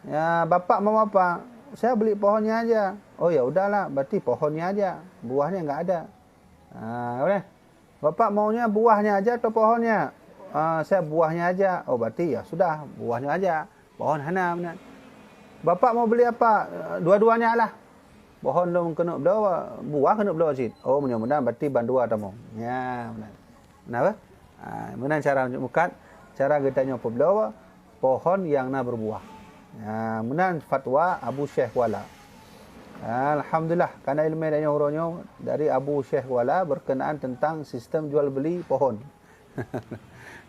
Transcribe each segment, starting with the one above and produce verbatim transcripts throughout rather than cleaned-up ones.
Ya, bapak mau apa? Saya beli pohonnya aja. Oh, ya udahlah, berarti pohonnya aja, buahnya nggak ada. Ha, boleh. Bapak maunya buahnya aja atau pohonnya? Ah, saya buahnya aja. Oh, berarti ya sudah, buahnya aja. Pohon hana meunan. Bapak mau beli apa? Dua-duanya lah. Pohon lom keuneuk bloe, buah keuneuk bloe cit. Oh, meunyoe meunan berarti bandua tamong. Ya, meunan. Kenapa? Ah, meunan cara mukat, cara geutanyoe peubloe pohon nyang na berbuah. Ha, meunan fatwa Abu Syekh Kuala. Alhamdulillah, kana ileumèe tanyoe uroe nyoe dari Abu Syekh Kuala berkenaan tentang sistem jual beli pohon.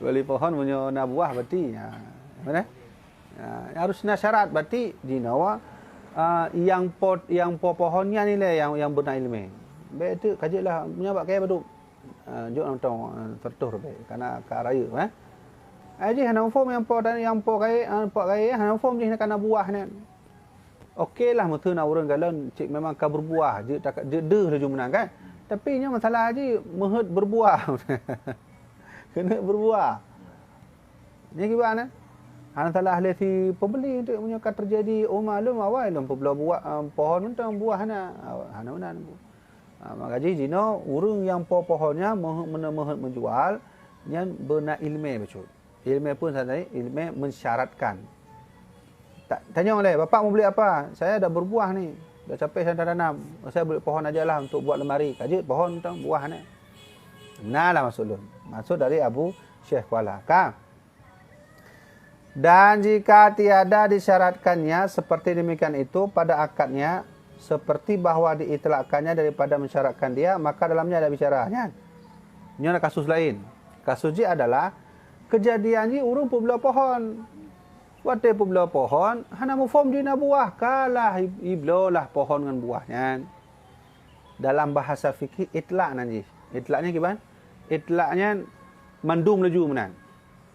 Beli pohon meunyoe na buah berarti, ha, mana? Ha, harus na syarat berarti jinoe, ha, nyang po, nyang po pohon nyan ilèe nyang, nyang beuna ileumèe. Bèk teuk ka jeuet lah, meunyoe bak kayèe padum. Ah, jok nonton, ah, seratus ribèe, kana ka rayeuk, eh. Ai jih hana muphom nyang po dan nyang po kayèe, ah, po kayèe hana muphom jih kana buah nyan. Oke lah, meuseu na ureueng galon cit memang ka berbuah, jeuet tak, jeuet deuh laju meunan kan. Tapi nyoe masalah jih meuheuet berbuah. Keuneuk berbuah. Nyan kiban, eh. Hana salah lé si pembeli tu, meunyoe ka terjadi, oh, maklum awai lom peubloe buah, ah, pohon mantong buah hana, hana meunan. Ha, maka jih jinoe ureueng nyang po pohon nyan meuh-, meuneuk meuheuet meujual, nyan beuna ileumèe bacut. Ileumèe peue sajan? Ileumèe mensyaratkan. Ta-, tanyong lé, "Bapak mau beli apa? Saya dah berbuah ni. Dah capek saya dah tanam. Saya beli pohon aja lah untuk buat lemari." Ka jeuet pohon tu buah ni. Nah lah maksud lôn. Maksud dari Abu Syekh Kuala. Ka. Dan jika tiada disyaratkannya seperti demikian itu pada akadnya, seperti bahwa diitlakkannya daripada mensyaratkan dia, maka dalamnya ada bicara. Nyan. Nyoe na kasus laén. Kasus jih adalah kejadian jih ureueng peubloe pohon. Watèe peubloe pohon, hana muphom jih na buah, ka lah i-, ibloe lah pohon ngon buah nyan. Dalam bahasa fikih, itlak nan jih. Itlak nyan kiban? Itlak nyan mandum laju meunan.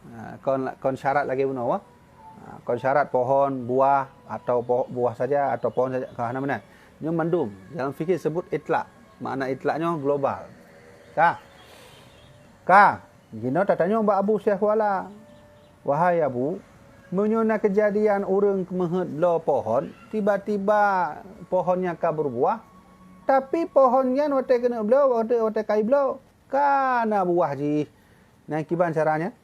Ha, kon, kon syarat lagèe bunoe, wah. Ha, kon syarat pohon, buah, atau po-, buah saja, atau pohon saja, ka hana meunan. Nyoe mandum. Dalam fikih sebut itlak. Makna itlak nyoe global. Ka. Ka. Jinoe tatanyong bak Abu Syekh Kuala. "Wahai Abu, meunyoe na keujadian ureueng meuheuet bloe pohon, tiba-tiba pohon nyan ka berbuah, tapi pohon nyan watèe keuneuk bloe, watèe, watèe ka ibloe, ka na buah jih. Nyan kiban caranya?"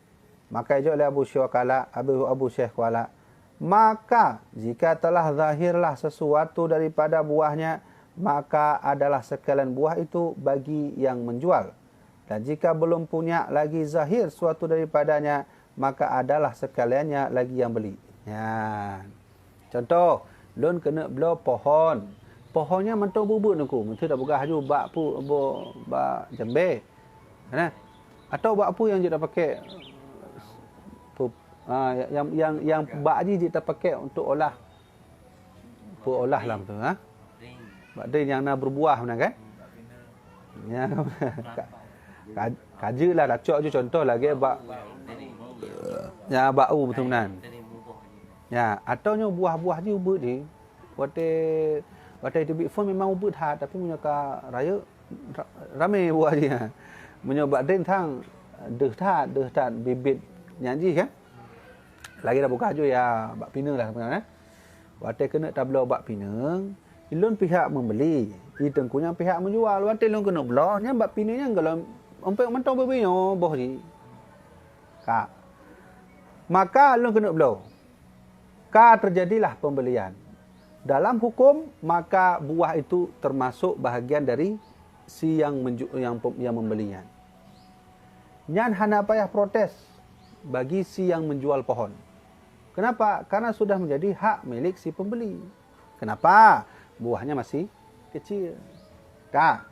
Maka ijaweueb lé Abu Syekh Kuala, Abu, Abu Syekh Kuala, "Maka, jika telah zahirlah sesuatu daripada buahnya, maka adalah sekalian buah itu bagi yang menjual. Dan jika belum punya lagi zahir suatu daripadanya, maka adalah sekaliannya lagi yang beli." Nyan. Contoh, lôn keuneuk bloe pohon. Pohon nyan mantong beuet-beuet Teungku, meusti tapeugah laju bak pu-, bo-, bak jambé. Nah, atau bak peue nyang jeuet tapakék? Pu-, ah, nyang, nyang, nyang bak jih jeuet tapakék untuk olah, peue olah lam tu, ha? Bak drien nyang na berbuah meunan kan? Ya, ka, ka, ka jeuet lah, tacok ju contoh lagèe bak, ya, bak u beutôi meunan. Ya, atau nyoe buah-buah jih ubeuet jih. Watèe, watèe teubiet phôn memang ubeuet that, tapi meunyoe ka rayeuk, ra-, ramé buah jih. Meunyoe bak drien thang, deuh that, deuh that bibit nyan jih kan. Lagèe dah buka aju ya bak pineung lah sebenarnya. Watèe keuneuk tabloe bak pineung, ulôn pihak membeli, i Teungku nyan pihak menjual. Watèe lôn keuneuk bloe, nyan bak pineung nyan gohlom ompek mantong beubiyoe boh jih. Ka. Maka lôn keuneuk bloe. Ka terjadilah pembelian. Dalam hukum, maka buah itu termasuk bahagian dari si yang menju-, yang pem-, yang membeli nyan. Nyan hana payah protes bagi si yang menjual pohon. Kenapa? Karena sudah menjadi hak milik si pembeli. Kenapa? Buahnya masih kecil. Ka.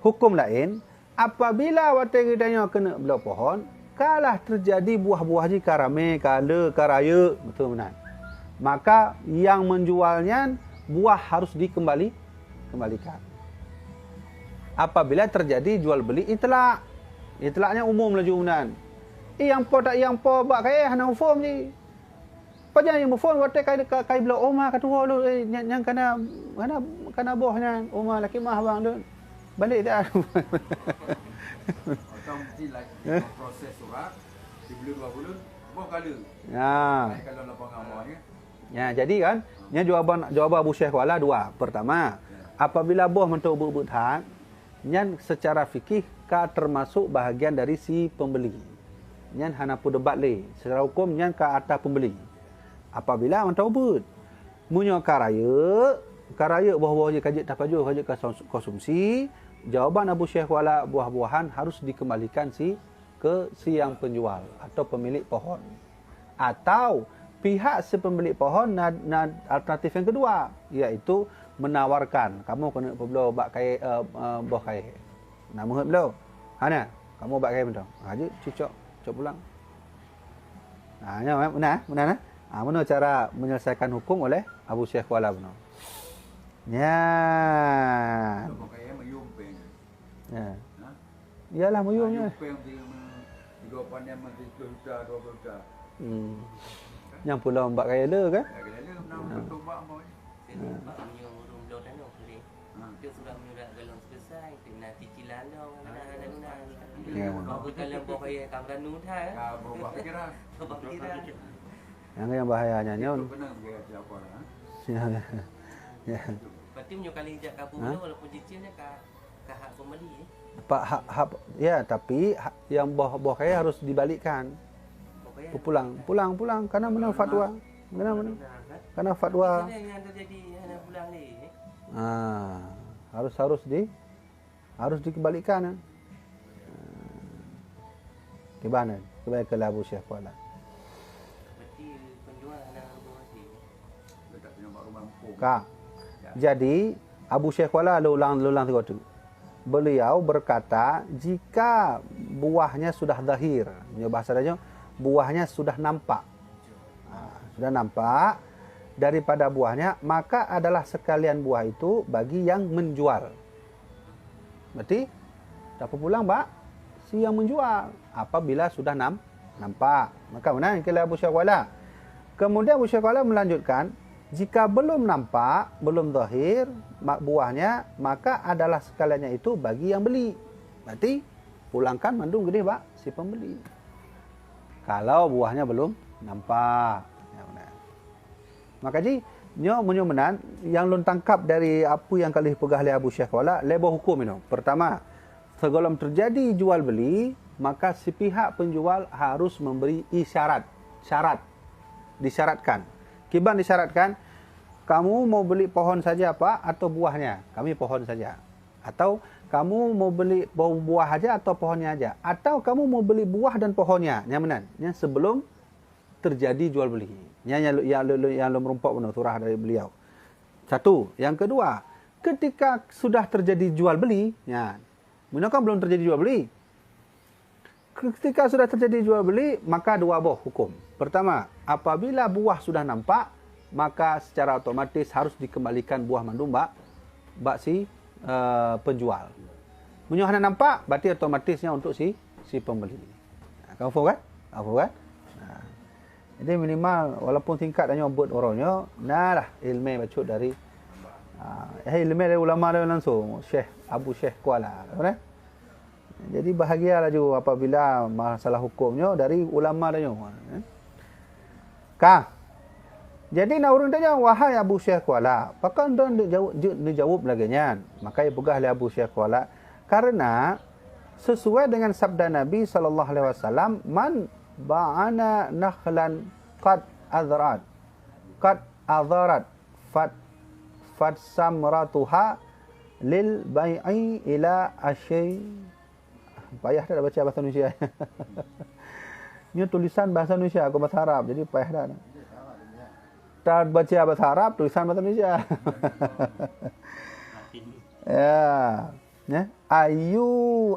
Hukum laén, apabila watèe geutanyoe keuneuk bloe pohon, ka lah terjadi buah-buah jih ka ramé, ka le, ka rayeuk, beutôi meunan. Maka yang menjual nyan buah harus dikembali, kembalikan. Apabila terjadi jual beli itlak. Itlak nyan umum laju meunan. Eh, nyang po tak nyang po bak kayèe hana muphom jih. Pajan nyang muphom watèe kai, kai, kai bloe, "Oh ma, ka tuwoe lôn, eh, nyang, nyang kana, kana, kana boh nyan, oh ma, lakèe meu'ah bang lôn." Balek dah. Atau mesti lagi proses surat, sebelum dua bulan, boh kala. Ya. Naik kalau lapangan bawah ni. Ya, jadi kan, nya jawaban, jawaban Abu Syekh Kuala dua. Pertama, apabila boh mantong ubit-ubit that, nyan secara fikih ka termasuk bahagian dari si pembeli. Nyan hana peudebat lé. Secara hukum nyan ka ata pembeli. Apabila mantong ubit. Meunyoe ka rayeuk, ka rayeuk boh-boh jih ka jeuet tapajoh, ka jeuet ka kons-, konsumsi, jawaban Abu Syekh Kuala buah-buahan harus dikembalikan si ke si yang penjual atau pemilik pohon. Atau pihak si pemilik pohon na, na alternatif yang kedua, iaitu menawarkan, "Kamu keuneuk peubloe bak kayèe, eh, eh, boh kayèe." Na meuheuet bloe. Hana, kamu bak kayèe mantong. Ha, jeuet, cok, cok pulang. Ha, nyoe, eh, beuna, eh? Beuna, eh? Ha, meunoe cara menyelesaikan hukum oleh Abu Syekh Kuala bunoe. Nyan. Bak kayèe meuyum péng. Ya. Ha? Iyalah meuyum nyan. Meuyum péng tiga, tiga panen masih sepuluh juta, dua puluh juta. Hmm. Nyang pulang bak kayèe le kan? Bak kayèe le, menang beutôi bak amoi. Jadi, bak meuyum ureueng bloe tanoh boleh. Ha. Itu sudah menyurat galon selesai, itu na cicilan dong, na, na guna. Ya. Bak dalam boh kayèe ka meuranu that, eh. Ka berubah pikiran. Berubah pikiran. Yang, yang bahayanya nyoe. Itu kena biaya siapa, ha? Ya. Ya. Berarti meunyoe kali jak kabur tu, walaupun cicil ni ka, ka hak pembeli, eh? Pak, hak, hak, ya, tapi hak, yang boh, boh kayèe harus dibalikkan. Boh kayèe harus dibalikkan. Pulang, pulang, pulang. Karena mana fatwa? Karena mana? Karena fatwa. Ini yang terjadi, hana pulang ni, eh? Ah, harus, harus di, harus dikembalikan, eh. Kiban, kiban keu Abu Syekh Kuala. Berarti penjual hana rugoe hati. Ka. Jadi, Abu Syekh Kuala, lôn ulang, lôn ulang sigoe teuk. Beliau berkata, jika buahnya sudah zahir, nyoe bahasa tanyoe, buahnya sudah nampak. Ha, sudah nampak daripada buahnya, maka adalah sekalian buah itu bagi yang menjual. Berarti, tapeupulang bak si yang menjual apabila sudah nam-, nampak. Maka meunan keu Abu Syekh Kuala. Kemudian Abu Syekh Kuala melanjutkan, jika belum nampak, belum zahir, ma-, buahnya, maka adalah sekaliannya itu bagi yang beli. Berarti, pulangkan mandum keudeh bak si pembeli. Kalau buahnya belum nampak. Ya, benar. Maka jih, nyoe meunyoe meunan, nyang lôn tangkap dari apa nyang ka lheueh peugah lé Abu Syekh Kuala, lhèe boh huköm inoe. Pertama, sigohlom teujadi jual beuli, maka si pihak penjual harus memberi isyarat, syarat, disyaratkan. Kiban disyaratkan, "Kamu mau beli pohon saja, Pak, atau buahnya?" "Kami pohon saja." Atau, "Kamu mau beli bu-, buah aja atau pohonnya aja?" Atau, "Kamu mau beli buah dan pohonnya?" Nyang meunan. Nyan sebelum terjadi jual beli. Nyan nyang, nyang, nyang, nyang lôn meurumpok bunoe surah dari beliau. Satu. Yang kedua, ketika sudah terjadi jual beli, nyan. Meunyoe kan belum terjadi jual beli. Ketika sudah terjadi jual beli, maka dua boh huköm. Pertama, apabila buah sudah nampak, maka secara otomatis harus dikembalikan buah mandum bak, bak si, eh, penjual. Meunyoe hana nampak, berarti otomatisnya untuk si, si pembeli. Nah, kamu faham kan? Kamu faham kan? Nah. Jadi minimal walaupun singkat tanyoe buet uroe nyoe, na lah ileumèe bacut dari, ah, eh, ileumèe dari ulama langsung, Syekh Abu Syekh Kuala, kan? Jadi bahagia laju apabila masalah huköm nyoe dari ulama tanyoe, eh. Ka. Jadi na ureuëng tanya, "Wahai Abu Syekh Kuala, pakon droen jeuet jaweueb lagée nyan?" Maka ipeugah lé Abu Syekh Kuala, "Karena sesuai dengan sabda Nabi sallallahu alaihi wasallam, 'Man ba'ana nakhlan qad azrat, qad azarat, fat, fat samratuha lil bai'i ila asyi'." Payah tak baca bahasa Indonesia. Ini tulisan bahasa Indonesia, aku bahasa Arab, jadi payah tak. Tak baca bahasa Arab, tulisan bahasa Indonesia. Ya, ya. Ayu,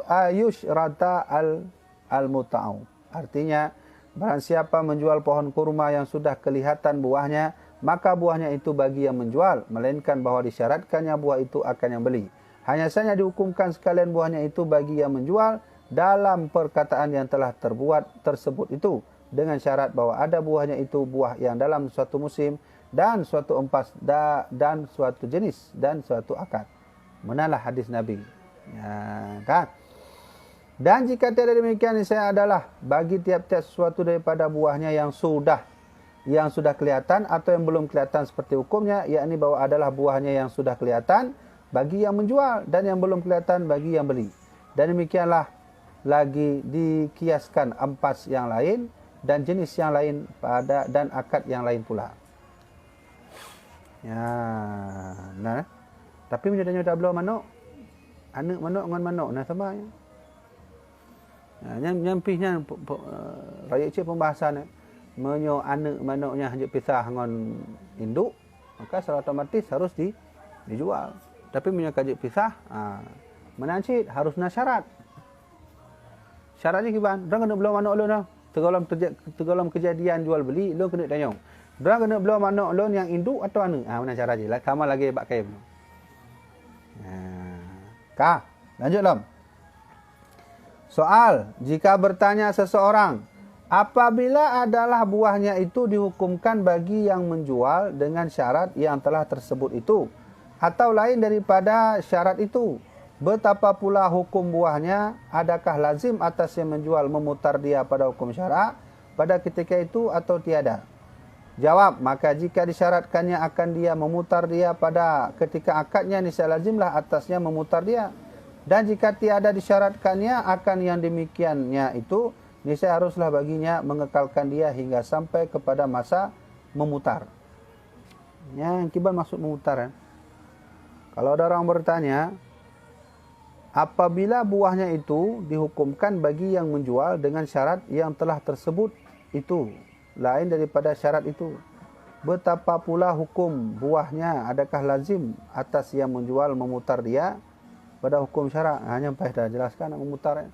ayush rata al, al muta'u. Artinya, barang siapa menjual pohon kurma yang sudah kelihatan buahnya, maka buahnya itu bagi yang menjual, melainkan bahwa disyaratkannya buah itu akan yang beli. Hanya saja dihukumkan sekalian buahnya itu bagi yang menjual dalam perkataan yang telah terbuat tersebut itu, dengan syarat bahwa ada buahnya itu buah yang dalam suatu musim dan suatu empas da-, dan suatu jenis dan suatu akad. Meunalah hadis Nabi. Ya, kan? Dan jika tiada demikian, niscaya adalah bagi tiap-tiap sesuatu daripada buahnya yang sudah yang sudah kelihatan atau yang belum kelihatan seperti hukumnya, yakni bahwa adalah buahnya yang sudah kelihatan bagi yang menjual dan yang belum kelihatan bagi yang beli. Dan demikianlah lagi dikiaskan ampas yang lain dan jenis yang lain pada, dan akad yang lain pula. Ya, benar, eh? Tapi meunyoe tanyoe tabloe manok, aneuk manok ngon manok na sama, ya. Ha, nyan, nyan pih nyan, pe-, pe-, eh, rayeuk cit pembahasan, eh. Meunyoe aneuk manok nyan hanjeuet pisah ngon induk, maka secara otomatis harus di-, dijual. Tapi meunyoe ka jeuet pisah, ha, meunan cit harus na syarat. Syarat jih kiban, droe keuneuk bloe manok lôn, ha. Teugohlom teuje-, teugohlom keujadian jual beuli, lôn keuneuk tanyong. Droe keuneuk bloe manok lôn nyang induk atawa aneuk? Ha, meunan syarat jih. La-, sama lagèe bak kayém. Ha. Ka, lanjut lom. Soal, jika bertanya seseorang, apabila adalah buahnya itu dihukumkan bagi yang menjual dengan syarat yang telah tersebut itu, atau lain daripada syarat itu, betapa pula hukum buahnya, adakah lazim atas yang menjual memutar dia pada hukum syarak pada ketika itu atau tiada? Jawab, maka jika disyaratkannya akan dia memutar dia pada ketika akadnya, niscaya lazimlah atasnya memutar dia. Dan jika tiada disyaratkannya akan yang demikiannya itu, niscaya haruslah baginya mengekalkan dia hingga sampai kepada masa memutar. Nyan kiban maksud memutar, eh? Kalau ada orang bertanya, apabila buahnya itu dihukumkan bagi yang menjual dengan syarat yang telah tersebut itu, lain daripada syarat itu, betapa pula hukum buahnya, adakah lazim atas yang menjual memutar dia pada hukum syarak? Ha, nyan payah dah jelaskan nak memutar, eh.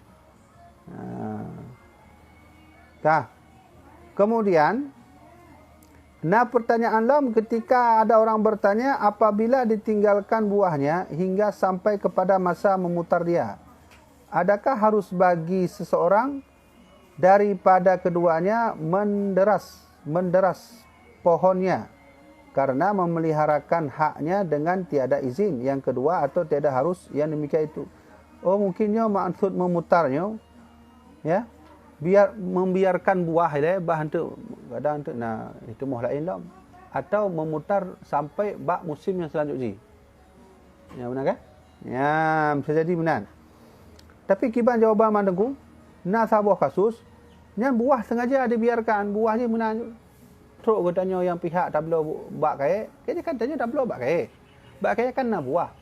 Ha. Kah. Kemudian, na pertanyaan lom ketika ada orang bertanya, apabila ditinggalkan buahnya hingga sampai kepada masa memutar dia, adakah harus bagi seseorang daripada keduanya menderas, menderas pohonnya karena memeliharakan haknya dengan tiada izin yang kedua atau tiada harus yang demikian itu? Oh, mungkin nyoe maksud memutar nyoe, ya. Biar, membiarkan buah ilée, bah enteuk, kadang enteuk na diteumuh laén lom. Atau memutar sampai bak musim nyang seulanjut jih. Ya, beuna kan? Ya, bisa jadi meunan. Tapi kiban jawaban mandum, na saboh kasus, nyan buah sengaja dibiarkan, buah jih meunan. Trok geutanyoe nyang pihak tabloe bu-, bak kayée, jadi kan tanyoe tabloe bak kayée. Bak kayée kan na buah.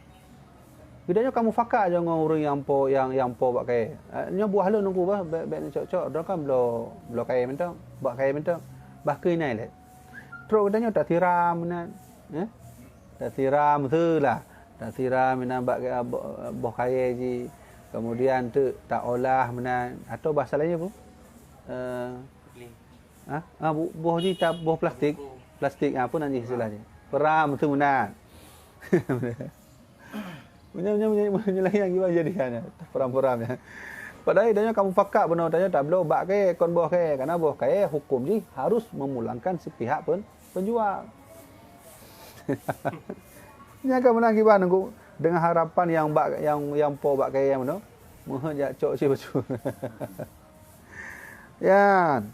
Geutanyoe ka mufakat aja ngon ureuëng nyang po, nyang, nyang po bak kayée. Eh, nyoe buah lôn nunggu bah, bék, bék neucok-cok, droe kan bloe, bloe kayée mantong, bak kayée mantong. Bah keu inan ilée. Trok geutanyoe tasiram meunan. Eh? Tasiram seulah. Tasiram meunan bak, eh, bo-, boh kayée jih. Kemudian teuk taolah meunan. Atau bahasa lainnya apa? Eh, Ha? Ha, bu-, boh jih ta-, boh plastik. Plastik, ha, peue nan jih istilah jih? Peram tu meunan. Meunyoe, meunyoe, meunyoe, meunyoe lagèe nyan gimana jadi hana? Peram-peram nyan. Padahai tanyoe ka mufakat bunoe tanyoe tabloe bak kayée kon boh kayée. Karena boh kayée hukum jih harus memulangkan si pihak pen-, penjual. Nyan ka meunan kiban nunggu dengan harapan nyang bak, nyang, nyang po bak kayée nyan bunoe meuheuet jak cok si bacut. Yan,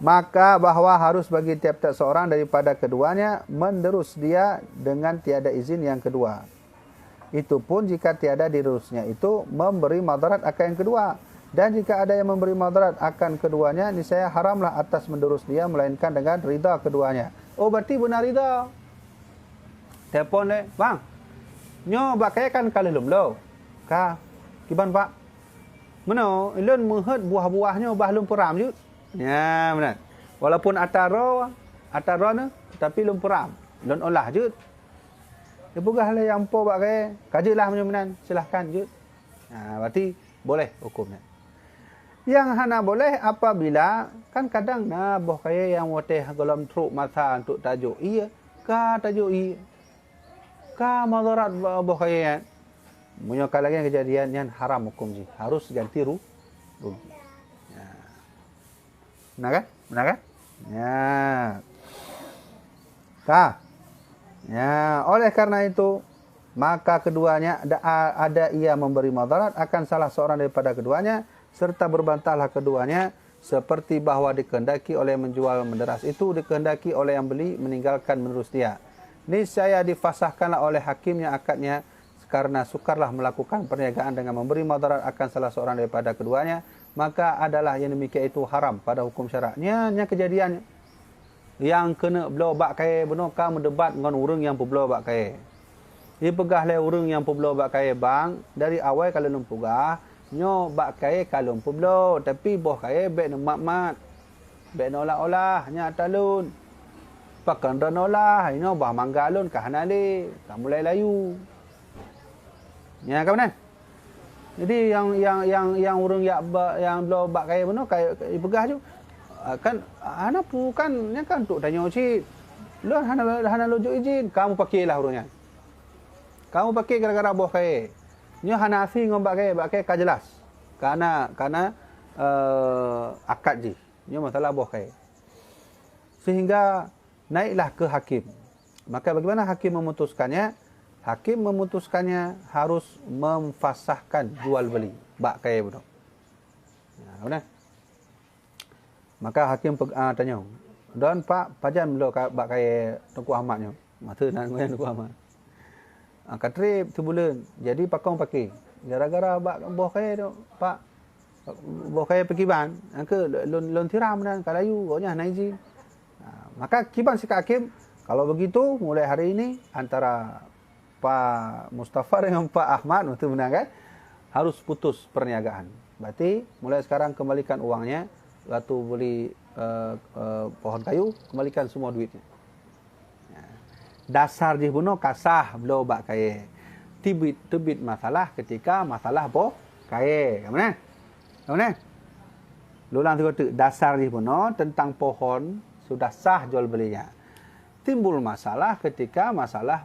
maka bahwa harus bagi tiap-tiap seorang daripada keduanya menderus dia dengan tiada izin yang kedua. Itu pun jika tiada diderusnya itu memberi madarat akan yang kedua. Dan jika ada yang memberi madarat akan keduanya, niscaya haramlah atas menderus dia melainkan dengan ridha keduanya. Oh, berarti beuna ridha. Telepon lé, "Bang, nyoe bak kayée kan ka lheueh lôn bloe." "Ka, kiban, Pak?" "Meunoe, lôn meuheuet buah-buah nyoe bah lôn peram jeuet." Nyan meunan. Walaupun atra droe, atra droeneuh, tapi lôn peram, lôn olah jeuet. Dipeugah lé nyang po bak kayée, "Ka jeuet lah meunyoe meunan, silahkan jeuet." Ha, berarti boleh hukum nyan. Nyang hana boleh apabila, kan kadang na boh kayée nyang watée gohlom trok masa untuk tajok ie, ka tajok ie. Ka madarat ba-, boh kayée nyan. Meunyoe ka lagée nyan keujadian nyan haram hukum jih, harus ganti ru-, rugi. Ya. Beuna kan? Beuna kan? Ya. Ka. Ya, oleh karena itu, maka keduanya ada, ada ia memberi madarat akan salah seorang daripada keduanya, serta berbantahlah keduanya, seperti bahwa dikehendaki oleh menjual menderas itu dikehendaki oleh yang beli meninggalkan menerus dia. Niscaya difasahkanlah oleh hakimnya akadnya karena sukarlah melakukan perniagaan dengan memberi madarat akan salah seorang daripada keduanya, maka adalah yang demikian itu haram pada hukum syarak. Nyan, nyan kejadian nyang keuneuk bloe bak kayée bunoe ka meudebat ngon ureuëng nyang peubloe bak kayée. Jipeugah lé ureuëng nyang peubloe bak kayée, "Bang, dari awai ka lôn peugah, nyoe bak kayée ka lôn peubloe, tapi boh kayée bék neumat-mat, bék neuolah-olah, nyan ata lôn. Pakon droeneuh olah, inoe boh mangga lôn ka hana lé, ka mulai layu." Nyan ka meunan. Jadi nyang, nyang, nyang, nyang ureuëng jak ba-, nyang bloe bak kayée bunoe ka jipeugah ju, "Ah, kan hana peue, kan nyan kan untuk tanyoe cit. Lôn hana, hana lôn jok idin." Ka mupakée lah ureuëng nyan. Ka mupakée gara-gara boh kayée. Nyoe hana asoe ngon bak kayée, bak kayée ka jeulaih. Ka na, ka na, eh, akad jih. Nyoe masalah boh kayée. Sehingga naiklah ke hakim. Maka bagaimana hakim memutuskannya? Hakim memutuskannya harus memfasahkan jual beli bak kayée bunoe. Ya, beuna. Maka hakim pe-, ah, tanyong, "Don, Pak, pajan bloe ka-, bak kayée Teungku Ahmad nyoe?" Masa na ngon Teungku Ahmad. Ah, ka treb sibuleuen. Jadi pakon pakée? Gara-gara bak boh kayée tu, Pak. Boh kayée pakriban, nyang keu lôn, lôn siram dan ka layu, gobnyan hana izin. Ha, maka kiban sikap hakim, kalau begitu, mulai hari ini, antara Pak Mustafa dengan Pak Ahmad, betul benar kan? Harus putus perniagaan. Berarti, mulai sekarang kembalikan uangnya, waktu beli, eh, eh, pohon kayu, kembalikan semua duitnya. Dasar jih bunoe ka sah bloe bak kayée. Teubiet, teubiet masalah ketika masalah boh kayée. Ka meunan? Ka meunan? Lôn ulang sigoe teuk, dasar jih bunoe tentang pohon sudah sah jual belinya. Timbul masalah ketika masalah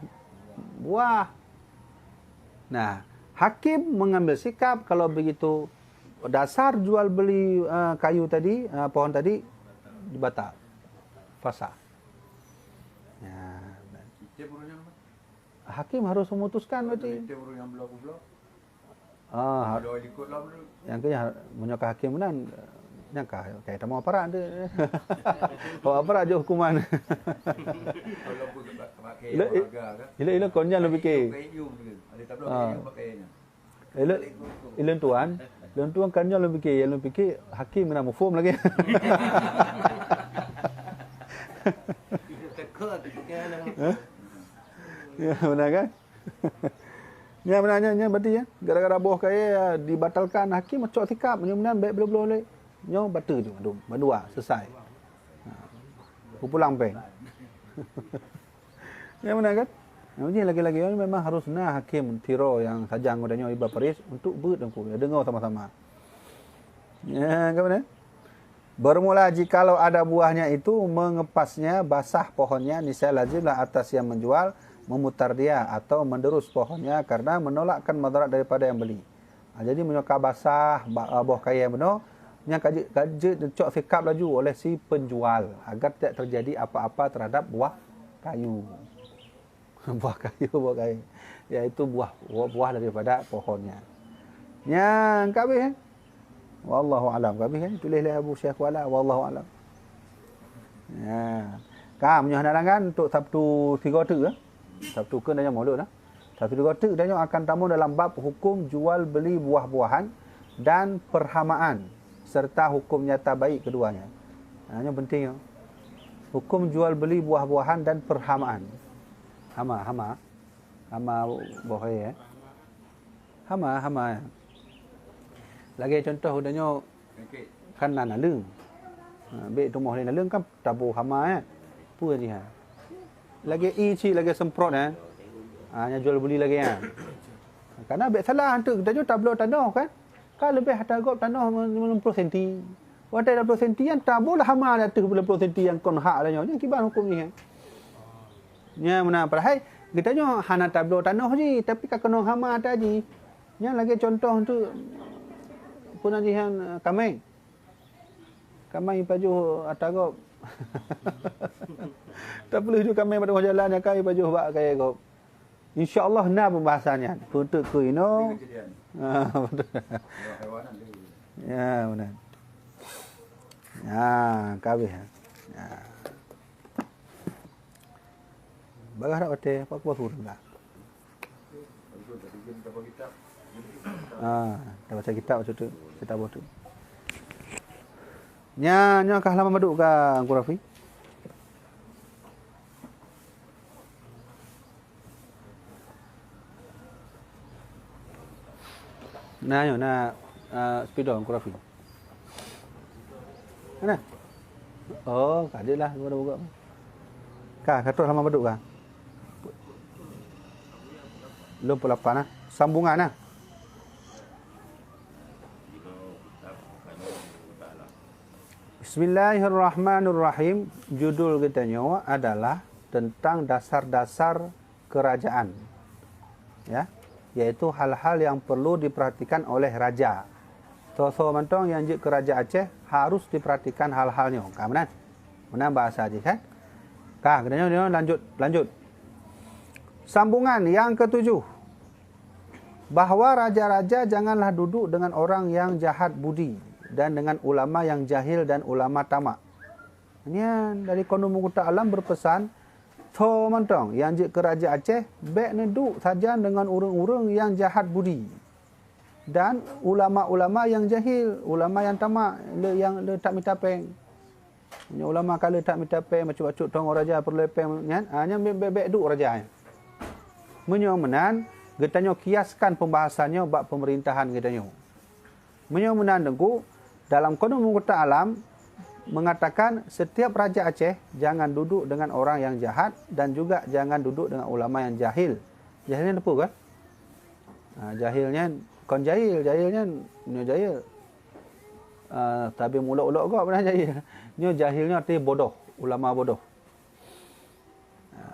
buah. Nah, hakim mengambil sikap kalau begitu dasar jual beli, eh, kayu tadi, eh, pohon tadi dibatal. Fasah. Ya. Hakim harus memutuskan berarti. Ah, ha-, nyang keu nyan, meunyoe ka hakim meunan, nyang ka, ka tamong aparat tu. Awak aparat jok hukuman. Ila, ila, ila kon nyan lôn pike. Ah. Eh, lôn, eh, lôn tuan, lôn tuan kan nyoe lôn pike, ya lôn pike hakim meunan muphom lagée. Hah? Ya, beuna kan? Nyan beuna nyan, nyan berarti ya, gara-gara boh kayée, ya, dibatalkan, hakim cok sikap, nyoe meunan bék bloe-bloe lé. Nyoe bateue ju, aduh, bandua, selesai. Ha. Pulang péng. Ya, beuna kan? Nyang lagée-lagée nyoe memang harus na hakim tiro nyang sajan ngon tanyoe iba paris untuk beuet teungku. Ya, deungoe sama-sama. Ya, ka beuna? Bermula jikalau ada buahnya itu mengepasnya, basah pohonnya, niscaya lazimlah atas yang menjual memutar dia atau menderus pohonnya karena menolakkan madarat daripada yang beli. Ha, jadi meunyoe ka basah, ba-, boh kayée bunoe, nyan ka jeuet, ka jeuet neucok sikap laju oleh si penjual agar tidak terjadi apa-apa terhadap buah kayu. Buah kayu, buah kayu. Yaitu buah, buah daripada pohonnya. Nyan ka habéh, eh? Wallahu alam. Ka habéh, eh? Tuléh lé Abu Syekh Kuala, wallahu alam. Ya. Ka, meunyoe hana halangan, untuk Sabtu sigoe teuk, eh? Sabtu keu nyan mulod, eh? Tapi leugoe teuk tanyoe akan tamong dalam bab hukum jual beli buah-buahan dan perhamaan serta hukum nyata baik keduanya. Ha, nyoe penting nyoe. Hukum jual beli buah-buahan dan perhamaan. Hama, hama. Hama boh kayée, eh. Hama, hama. Lagée contoh udah nyoe kan na naleueng. Ha, bék tumoh lé naleueng kan taboh hama, eh. Peue jih, ha? Lagée ié cit, lagée semprot, eh. Ha, nyang jual beli lagée nyan. Karena bék salah, hantu geutanyoe tabloe tanoh kan. Ka leubeh ata gob tanoh lima puluh senti. Watée lima puluh senti nyan taboh lah hama di ateueh lima puluh senti nyang kon hak tanyoe. Nyan kiban huköm jih, eh. Nyan meunan, padahai geutanyoe hana tabloe tanoh jih, tapi ka keunong hama ata jih. Nyan lagée contoh tu, peue nan jih nyan, kameng. Kameng ipajoh ata gob. Tapeuleueh ju kameng bak teungoh jalan, nyan ka ipajoh bak kayée gob. Insya Allah na pembahasan nyan. Peunteuk keu inoe. Ha, betul. Ya, benar. Ha, ka habéh. Ha. Bagah dak watèe, apa kuah ureueng dah. Ah, dah baca kitab waktu tu, kitab waktu. Nya, nya kah lama maduk ka Angku Rafi? Nah, nyoe na, ah, spidol Angku Rafi. Mana? Oh, ka deuh lah, dua buka. Ka, ka troh lama baduk ka. Lom pukul lapan nah. Sambungan nah. Bismillahirrahmanirrahim. Judul geutanyoe adalah tentang dasar-dasar kerajaan. Ya, yaitu hal-hal yang perlu diperhatikan oleh raja. Soe-soe mantong nyang jeuet keu Raja Aceh harus diperhatikan hal-hal nyoe. Ka meunan? Meunan bahasa jih kan? Ka, geutanyoe, geutanyoe lanjut, lanjut. Sambungan yang ketujuh, bahwa raja-raja janganlah duduk dengan orang yang jahat budi dan dengan ulama yang jahil dan ulama tamak. Nyan dari Khaunul Mukhtar Alam berpesan, soe mantong nyang jeuet keu Raja Aceh, bèk neuduek sajan deungon ureueng-ureueng nyang jahat budi dan ulama-ulama nyang jahil, ulama nyang tamak, le nyang le that mita péng. Meunyoe ulama ka le that mita péng, bacut-bacut tong raja peureulèe péng nyan, ah, nyan bèk, bèk, bèk duek raja nyan. Meunyoe meunan, geutanyoe kiaskan pembahasan nyoe bak pemerintahan geutanyoe. Meunyoe meunan Teungku, dalam Khaunul Mukhtar Alam mengatakan setiap raja Aceh jangan duduk dengan orang yang jahat dan juga jangan duduk dengan ulama yang jahil. Jahil nyan teupeue kan? Ha, jahil nyan kon jahil, jahil nyan nyoe jahil. Ah, tapi mulok-ulok gob beuna jahil. Nyoe jahil nyoe arti bodoh, ulama bodoh.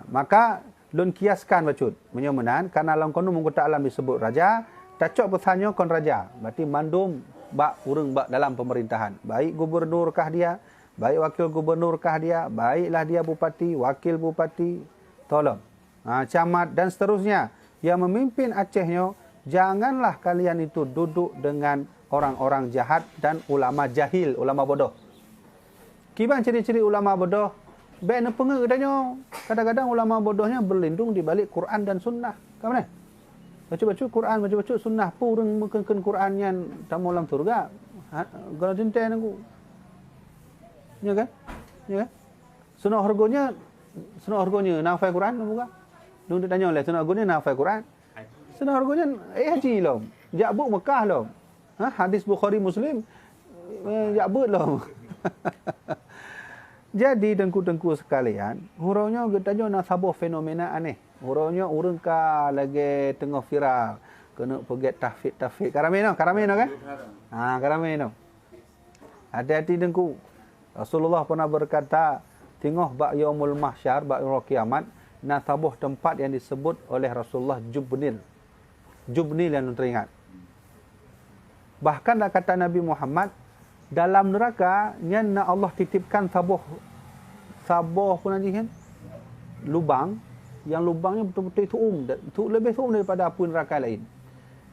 Maka lôn kiaskan bacut. Meunyoe meunan, karena lam Khaunul Mukhtar Alam disebut raja, tacok peusan nyoe kon raja. Berarti mandum bak ureueng bak dalam pemerintahan. Baik gubernur kah dia, baik wakil gubernur kah dia, baiklah dia bupati, wakil bupati, tolong. Ha, camat dan seterusnya yang memimpin Aceh nyoe, janganlah kalian itu duduk dengan orang-orang jahat dan ulama jahil, ulama bodoh. Kiban ciri-ciri ulama bodoh? Bèk neupeungeut geutanyoe. Kadang-kadang ulama bodoh nyan berlindung di balik Quran dan Sunnah. Ka meunan? Bacut-bacut Quran, bacut-bacut Sunnah, peue ureueng meukheun-kheun Quran nyan tamong lam syeuruga? Ha, goh teuntèe Teungku. Nyo kan? Nyo kan? Sinoe hareuga nyoe, sinoe hareuga nyoe na hafai Quran, bukan? Lôn tanyong lé, sinoe hareuga nyoe na hafai Quran. Sinoe hareuga nyoe, eh, haji lom. Jak beuet Mekah lom. Ha, hadis Bukhari Muslim, eh, jak beuet lom. Jadi, teungku-teungku sekalian, uroe nyoe geutanyoe na saboh fenomena aneh. Uroe nyoe ureueng ka lagèe teungoh viral, keuneuk peugèt tahfidz-tahfidz. Ka ramè nyoe, ka ramè nyoe kan? Ha, ka ramè nyoe. Hati-hati Teungku. Rasulullah pernah berkata, teungoh bak Yaumul Mahsyar, bak Yaumul Kiamat, na saboh teumpat yang disebut oleh Rasulullah Jubnil. Jubnil yang teringat. Bahkan dah kata Nabi Muhammad, dalam neraka nyan na Allah titipkan saboh, saboh pun jih kan? Lubang, yang lubang nyan beutôi-beutôi su'um, da-, su-, leubeh su'um daripada apui neraka laén.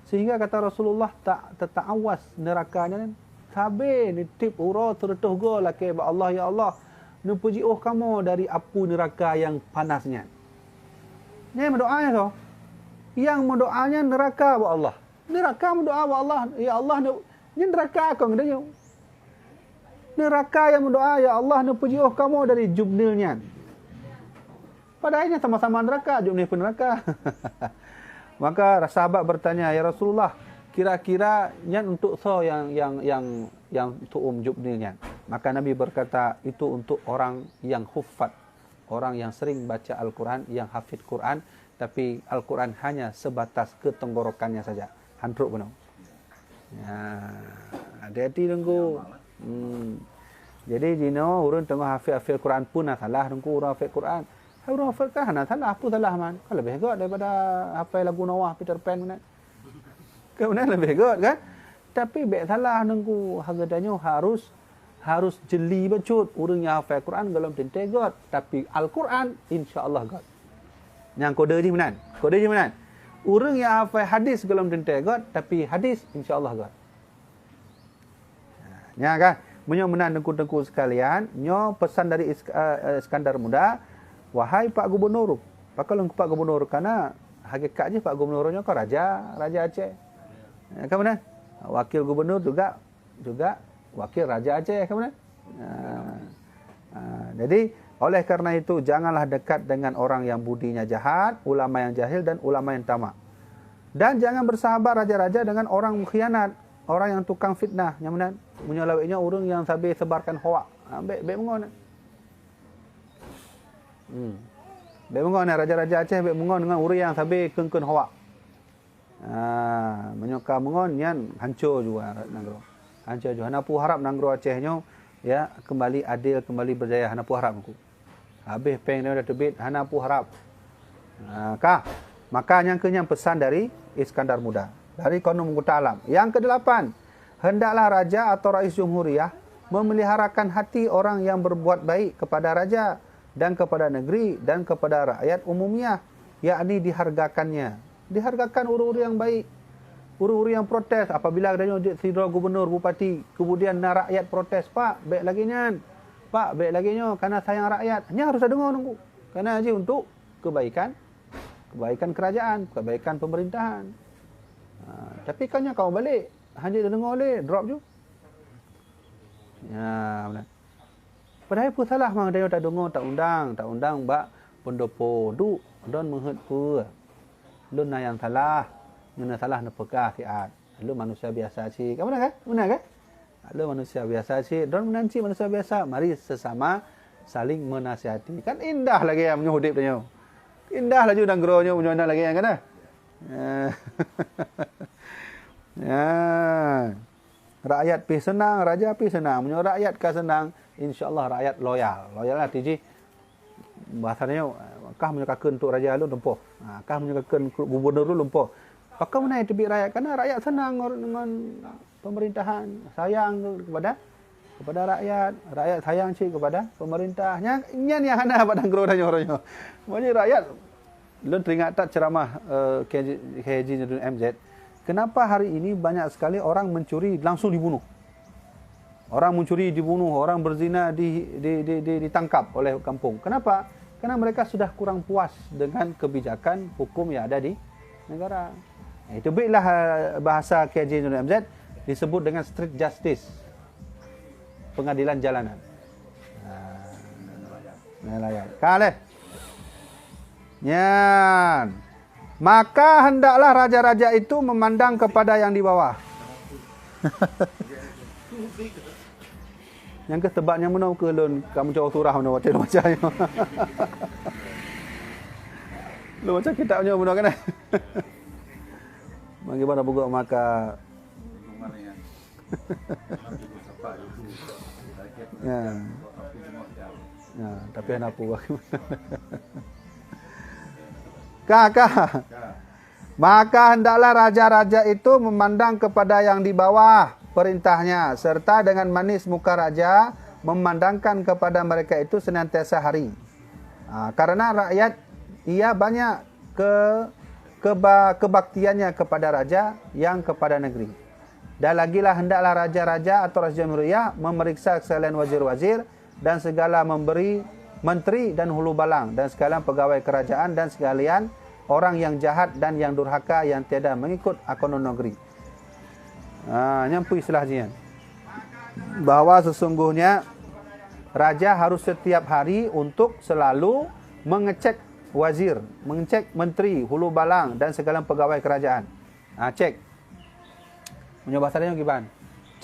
Sehingga kata Rasulullah, tak teutaawas neraka nyan, sabe neutiep uroe seureutôh goe lakèe bak Allah, "Ya Allah, neupeujiôh kamoe dari apui neraka nyang panas nyan." Nyan meudoa nyan soe? Nyang meudoa nyan neraka bak Allah. Neraka meudoa bak Allah, "Ya Allah, neu-," nyan neraka kon geutanyoe. Neraka nyang meudoa, "Ya Allah, neupeujiôh kamoe dari jubnil nyan." Padahai nyan sama-sama neraka, jubnil pun neraka. Maka sahabat bertanya, "Ya Rasulullah, kira-kira nyan untuk soe nyang, nyang, nyang, nyang su'um jubnil nyan?" Maka Nabi berkata, "Itu untuk orang yang huffaz, orang yang sering baca Al-Quran, yang hafid Quran, tapi Al-Quran hanya sebatas ke tenggorokannya saja." Han trok bunoe. Ya, hati-hati Teungku. Hmm. Jadi jinoe ureueng teungoh hafid-hafid Quran pun na salah Teungku, ureueng hafid Quran. Hai ureueng hafid kan hana salah, peue salah man? Kan leubeh göt daripada hafai lagu Noah, Peter Pan meunan. Kan meunan leubeh göt kan? Tapi bèk salah Teungku, hareuga tanyoe harus, harus jeli bacut. Ureueng nyang hafai Quran gohlom teuntèe göt, tapi Al-Quran insya Allah göt. Nyang kode jih meunan. Kode jih meunan. Ureueng nyang hafai hadis gohlom teuntèe göt, tapi hadis insya Allah göt. Nya kan? Meunyoe meunan teungku-teungku sekalian, nyoe pesan dari Is-, eh, eh, Iskandar Muda, "Wahai Pak Gubernur," pakon lôn keu Pak Gubernur, karena hakikat jih Pak Gubernur nyoe kan raja, raja Aceh. Ya, kan beuna? Wakil Gubernur juga, juga wakil raja Aceh, kan beuna? Ah, ah, jadi, oleh karena itu, janganlah dekat dengan orang yang budinya jahat, ulama yang jahil, dan ulama yang tamak. Dan jangan bersahabat raja-raja dengan orang mengkhianat, orang yang tukang fitnah, nyang meunan. Meunyoe lawét nyoe ureuëng nyang sabe sebarkan hoak, ha, bék, bék meungon. Hmm. Bék meungon, raja-raja Aceh bék meungon dengan ureuëng nyang sabe kheun-kheun hoak. Ha, meunyoe ka meungon, nyan hanco jua nanggroe. Hanco jua. Hana peue harab nanggroe Aceh nyoe, ya, kembali adil, kembali berjaya. Hana peue harab aku. Habéh péng nyoe dah teubiet, hana peue harab. Ha, ka. Maka nyang keu nyan pesan dari Iskandar Muda, dari Keuneuk Meukuta Alam. Yang kedelapan, hendaklah raja atau rais jumhuriyah memeliharakan hati orang yang berbuat baik kepada raja dan kepada negeri dan kepada rakyat umumiyah, yakni dihargakannya. Dihargakan ureuëng-ureuëng nyang baik, ureuëng-ureuëng nyang protes. Apabila geutanyoe jeuet sidroe gubunur, bupati, kemudian na rakyat protes, "Pak, bék lagée nyan. Pak, bék lagée nyoe, karena sayang rakyat." Nyan harôh tadeungoe nunggu. Karena jih untuk kebaikan, kebaikan kerajaan, kebaikan pemerintahan. Ha, tapi kan nyan kamoe balek, hana deungoe lé, drop ju. Ya, beuna. Padahai peue salah mang tanyoe tadeungoe, taundang, taundang bak pendopo, "Duk, droen meuheuet peue? Lôn na nyang salah, ngon nyang salah neupeugah siat. Lôn manusia biasa cit." Kan beuna kan? Beuna kan? "Lôn manusia biasa cit, droen meunan cit manusia biasa. Mari sesama saling menasihati." Kan indah lagée nyan meunyoe udeb tanyoe. Indah laju nanggroe nyoe meunyoe na lagée nyan kan? Ya. Ya. Rakyat pih seunang, raja pih seunang. Meunyoe rakyat ka seunang, insya Allah rakyat loyal. Loyal arti jih, bahasa nyoe, kah meunyoe ka kheun untuk raja lôn lumpoh. Ha, kah meunyoe ka kheun gubunur lôn lumpoh. Pakon meunan teubiet rakyat? Karena rakyat seunang ngon, ngon pemerintahan, sayang kepada, kepada rakyat, rakyat sayang cit kepada pemerintah. Nyan, nyan nyang hana bak nanggroe tanyoe nyoe. Maksudnya rakyat Lôn teringat that ceramah, eh, K J, K J Nuruddin M Z. Kenapa hari ini banyak sekali orang mencuri langsung dibunuh? Orang mencuri dibunuh, orang berzina di, di, di, di, ditangkap oleh kampung. Kenapa? Karena mereka sudah kurang puas dengan kebijakan hukum yang ada di negara. Itu baiklah, eh, bahasa K J Nuruddin M Z disebut dengan street justice, pengadilan jalanan. Nah, nah, lah ya. Ka leh. Nyan. Maka hendaklah raja-raja itu memandang kepada yang di bawah. Nyang keuh teubat nyang meunoe keuh lôn ka meucok surah meunoe watée lôn baca nyoe. Lôn baca kitab nyoe meunoe kan. Bagaimana buka maka Ya. Ya, tapi hana peue. Ka, ka. Maka hendaklah raja-raja itu memandang kepada yang di bawah perintahnya, serta dengan manis muka raja memandangkan kepada mereka itu senantiasa hari. Ha, karena rakyat ia banyak ke, keba-, kebaktiannya kepada raja yang kepada negeri. Dan lagilah hendaklah raja-raja atau raja jumhuriyah memeriksa sekalian wazir-wazir dan segala memberi menteri dan hulu balang dan sekalian pegawai kerajaan dan sekalian orang yang jahat dan yang durhaka yang tiada mengikut ekonomi negeri. Ha, nyan peue istilah jih nyan. Bahwa sesungguhnya raja harus setiap hari untuk selalu mengecek wazir, mengecek menteri, hulu balang dan segala pegawai kerajaan. Ha, cek. Meunyoe bahasa tanyoe kiban?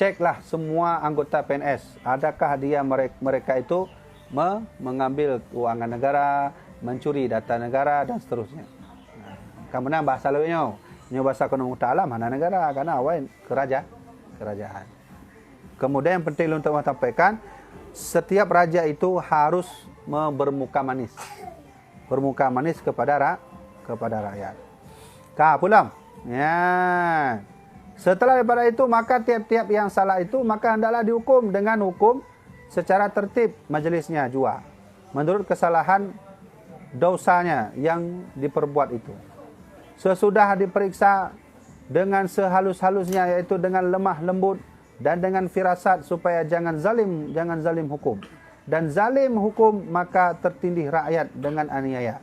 Ceklah semua anggota P N S, adakah dia merek-, mereka itu me-, mengambil keuangan negara, mencuri data negara dan seterusnya. Nah, ka meunan bahasa lawét nyoe. Nyoe bahasa keuneuk meuta alam hana negara, karena awai keu raja, kerajaan. Kemudian yang penting lôn teuma sampaikan, setiap raja itu harus me-, bermuka manis. Bermuka manis kepada ra-, kepada rakyat. Ka pulang. Ya. Setelah daripada itu, maka tiap-tiap yang salah itu, maka hendaklah dihukum dengan hukum secara tertib majlisnya jua, menurut kesalahan dosanya yang diperbuat itu. Sesudah diperiksa dengan sehalus-halusnya, yaitu dengan lemah lembut, Dan dengan firasat supaya jangan zalim, jangan zalim hukum. Dan zalim hukum, maka tertindih rakyat dengan aniaya.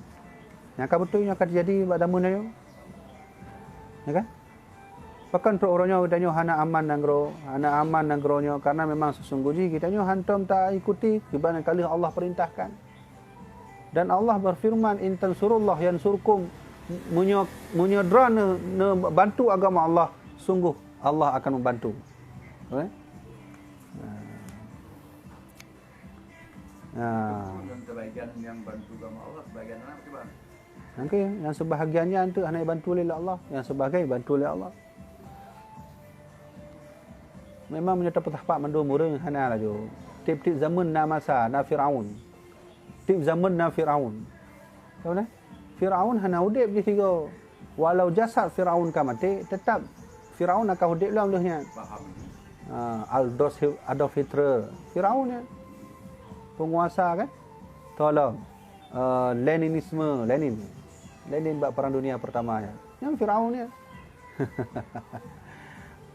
Nyang ka beutôi nyoe ka teujadi bak zaman nyoe. Ya kan? Pakon trok uroe nyoe geutanyoe hana aman nanggroe, hana aman nanggroe nyoe, karena memang sesungguh jih geutanyoe hantom taikuti kiban nyang ka lheueh Allah perintahkan. Dan Allah berfirman, "In tansurullah yansurkum." Meunyoe, meunyoe droeneuh neubantu agama Allah, sungguh Allah akan membantu. Eh? Nah. Nah. Dan sebagian yang bantu agama Allah, sebagian anak bagaimana? Oke, yang sebahagiannya tu hana dibantu oleh Allah, yang sebahagian dibantu oleh Allah. Memang meunyoe tapeusapat mandum ureuëng hana laju. Tiep-tiep zaman na masa, na Firaun. Tiep zaman na Firaun. Tahu nah? Firaun hana udeb jih tiga. Walau jasad Firaun ka maté, tetap Firaun akan udeb lom lheueh nyan. Ah, Aldous Hi-, Adolf Hitler, Firaun nyan. Penguasa kan? Tolong. Eh, Leninisme, Lenin. Lenin bak Perang Dunia Pertama nyan. Nyan Firaun nyan.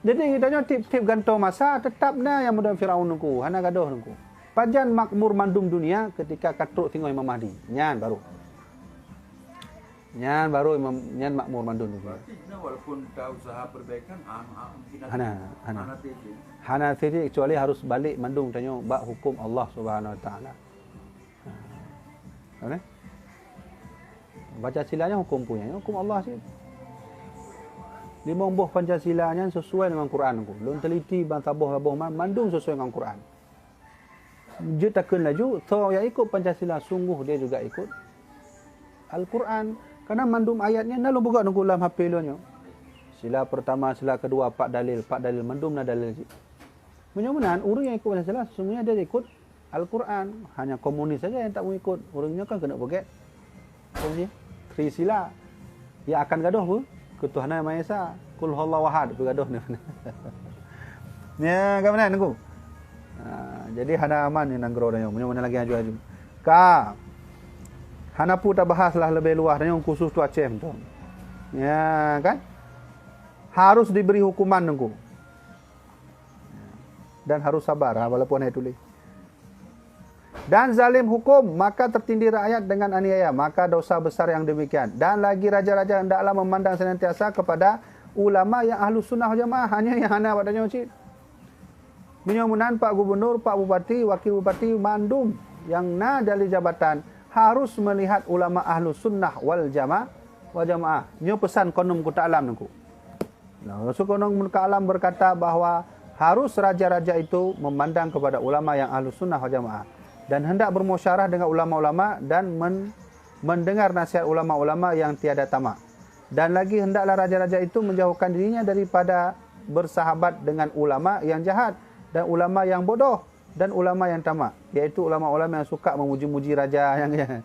Jadi geutanyoe tiep-tiep gantoe masa tetap na nyang mudahn Firaun nungku, hana gadôh nungku. Pajan makmur mandum dunia ketika ka trok singoh Imam Mahdi. Nyan baru. Nyan baru imam, nyan makmur mandum dunia. Berarti nah, walaupun kita usaha perbaikan, ah, ah, mungkin ada, Hana, hana. Hana titik. Hana titik kecuali harus balik mandum tanyoe bak hukum Allah Subhanahu Wa Taala. Mana? Pancasila nyan hukum punya, hukum Allah sih. Limong boh Pancasila nyan sesuai dengan Quran ku. Lôn teliti ban saboh-saboh man-, mandum sesuai dengan Quran. Jeuet takheun laju, soe nyang ikut Pancasila sungguh dia juga ikut Al-Quran. Karena mandum ayat nyan na lôn peugah nunggu lam H P lôn nyoe. Sila pertama, sila kedua, empat dalil, empat dalil, mandum na dalil cit. Meunyoe meunan, ureuëng nyang ikut Pancasila sesungguhnya dia ikut Al-Quran, hanya komunis saja yang tak mau ikut. Ureuëng nyoe kan keuneuk beugét. Komunis, Trisila. Ya akan gadoh pun ketuhanan Maha Esa. Kul huwallahu ahad pun gadoh ni. Ya, ka meunan nunggu. Ha, jadi hana aman ni nanggroe tanyoe. Meunyoe meunan lagi aju-aju. Ka. Hana pu tabahas lah lebih luas tanyoe khusus tu Aceh tu. Ya, kan? Harus diberi hukuman nunggu. Dan harus sabar, ha, walaupun hana tulis. Dan zalim hukum, maka tertindih rakyat dengan aniaya, maka dosa besar yang demikian. Dan lagi raja-raja hendaklah memandang senantiasa kepada ulama yang ahlu sunnah wal jamaah, hanya yang hana bak tanyoe cit. Meunyoe meunan, Pak Gubernur, Pak Bupati, Wakil Bupati, mandum yang na dari jabatan harus melihat ulama ahlu sunnah wal jamaah, wal jamaah. Nyoe pesan Konom Kuta Alam nungku. Nah, Rasul Konom Kuta Alam berkata bahwa harus raja-raja itu memandang kepada ulama yang ahlu sunnah wal jamaah dan hendak bermusyawarah dengan ulama-ulama dan men-, mendengar nasihat ulama-ulama yang tiada tamak. Dan lagi hendaklah raja-raja itu menjauhkan dirinya daripada bersahabat dengan ulama yang jahat dan ulama yang bodoh dan ulama yang tamak, yaitu ulama-ulama yang suka memuji-muji raja yang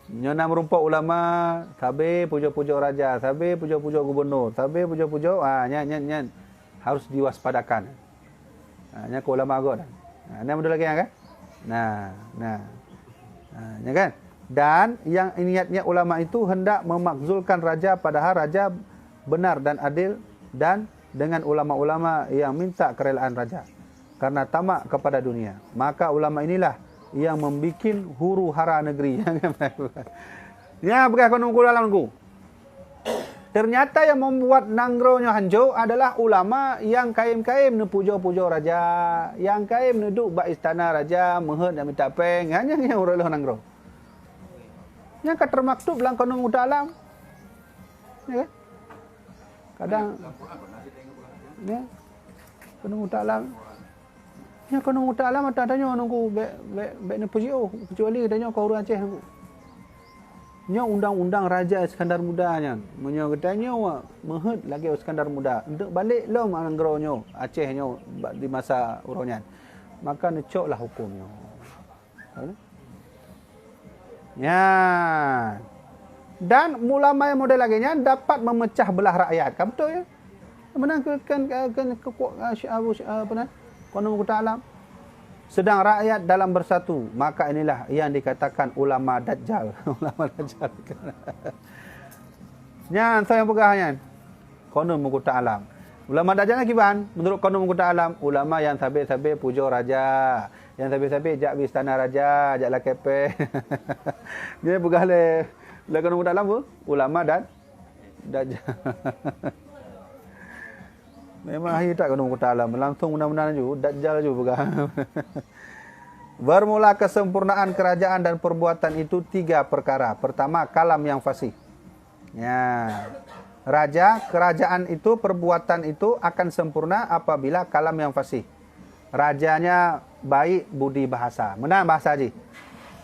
nyoe na meurumpok ulama, sabe pujoe-pujoe raja, sabe pujoe-pujoe gubernur, sabe pujoe-pujoe, ah, nyan, nyan, nyan harus diwaspadakan. Ah, nyan ke ulama agong. Ah, nyan model lagi kan? Nah, nah. Ah, nyan kan? Dan yang niatnya ulama itu hendak memakzulkan raja padahal raja benar dan adil dan dengan ulama-ulama yang minta kerelaan raja karena tamak kepada dunia. Maka ulama inilah yang membikin huru hara negeri. Ya, peugah Konom Kuta Alam nungku. Ternyata yang membuat nanggroe nyoe hanco adalah ulama yang kaém-kaém neupujoe-pujoe raja, yang kaém neuduek bak istana raja, meuheuet dan minta péng, hanya nyang uroe lheueh nanggroe. Nyang ka termaktub lam Konom Kuta Alam. Ya kan? Kadang, ya, Konom Kuta Alam. Nyan Konom Kuta Alam ata tanyoe nunggu bék, bék, bék neupeujiôh, kecuali tanyoe keu ureuëng Aceh nunggu. Nyoe undang-undang Raja Iskandar Muda nyan. Meunyoe geutanyoe meuheuet lagée Iskandar Muda, enteuk balek lom nanggroe nyoe, Aceh nyoe bak di masa uroe nyan. Maka neucoklah huköm nyoe. Tahu tak? Ya. Dan ulama yang model lagée nyan dapat memecah belah rakyat. Kan betul ya? Meunan ke, kan, kan, ke, ke, Abu, apa nan? Konon Kuta Alam. Sedang rakyat dalam bersatu, maka inilah yang dikatakan ulama dajjal. Ulama dajjal. Nyan, saya peugah nyan. Konon Kuta Alam. Ulama dajal nyan kiban, menurut Kanun Mahkota Alam, ulama nyang sabe-sabe pujoe raja, nyang sabe-sabe jak bak istana raja, jak lakée péng. Nyan peugah lé, lé Kanun Mahkota Alam peue? Ulama dan dajal. Memang akhé that Kanun Mahkota Alam, langsung meunan-meunan laju, dajal laju peugah. Bermula kesempurnaan kerajaan dan perbuatan itu tiga perkara. Pertama, kalam yang fasih. Ya. Raja, kerajaan itu, perbuatan itu akan sempurna apabila kalam yang fasih. Rajanya baik budi bahasa. Meunan bahasa jih.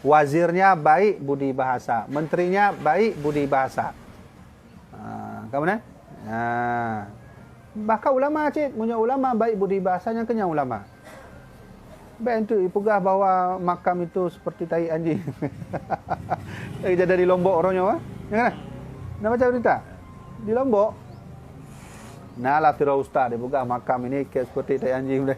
Wazirnya baik budi bahasa. Menterinya baik budi bahasa. Ha, ka meunan? Ha. Bahkan ulama cit, meunyoe ulama baik budi bahasa, nyan keuh nyan ulama. Bèk enteuk ipeugah bahwa makam itu seperti tai anjing. Eh, jadi di Lombok uroe nyoe, eh? Ya kan? Na baca berita? Di Lombok. Na lah sidroe ustaz ipeugah makam ini kayak seperti tai anjing.